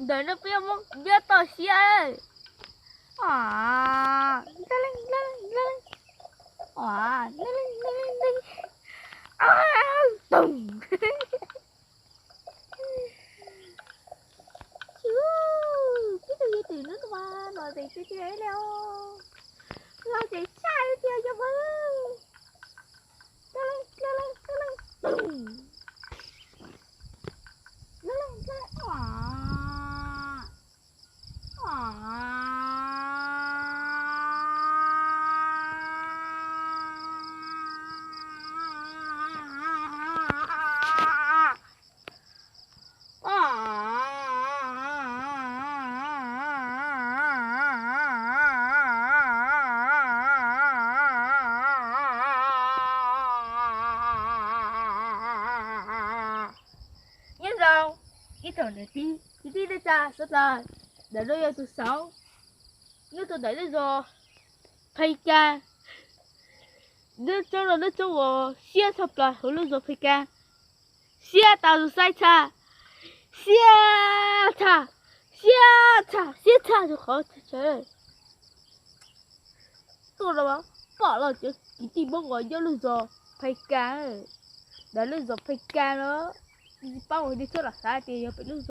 Ntawm no peb muab nyob toj siab. Tib tug yog twm no mas los tes tiag tiag li os. Los tes tshaj li tiag yog mas. Nyob zoo ib tsoom niam txiv kwv tij neej tsa sawv daws, ntawm no yog tus xeev nyob rau ntawm lub zos Pheej Kas. Lub roob no lub roob uas siab tshaj plaws hauv lub zos Pheej Kas. Siab tas tus saib tshaj, siab tshaj, siab tshaj, siab tshaj rau qhov chaw tuaj los pom los cov kwv tij Hmoob uas nyob lub zos Pheej Kas. Ntawm lub zos Pheej Kas no tsis paub ua li txhob lam xav tias yog pem lub